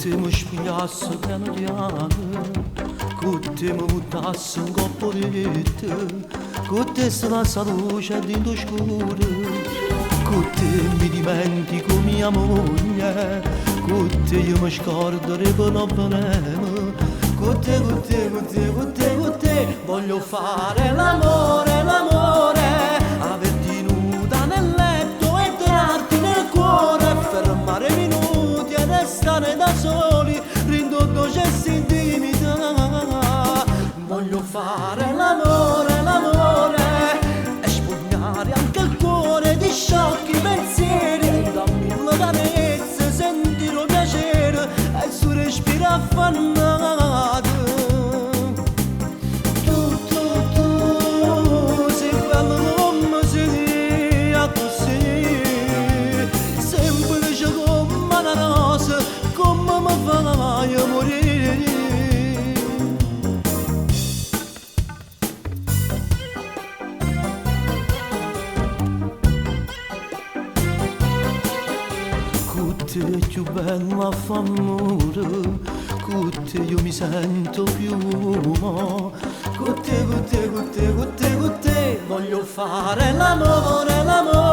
Cu te mi spugliasse piano piano, cu te mi buttasse 'ncopp' 'o lietto, cu te se lassa 'a luce dint' 'o scuro, cu te mi dimentico mia moglie, cu te io mi scordo dei problemi, cu te, cu te, cu te, cu te, cu te, voglio fare l'amore, l'amore, averti nuda nel letto e entrarti nel cuore, fermare minuti e restare da soli, dint' 'o doce intimità. Voglio fare l'amore, l'amore, e spugnare anche il cuore di sciocchi pensieri, e dammi la carezza, sentire piacere, e su respiro affannato. Tu, tu, tu, sei bello come sei, così, semplice come una rosa, come mi fai morire. Cu te più bella fa amore, cu te io mi sento più uomo. Cu te, cu te, cu te, cu te, cu te, voglio fare l'amore, l'amore.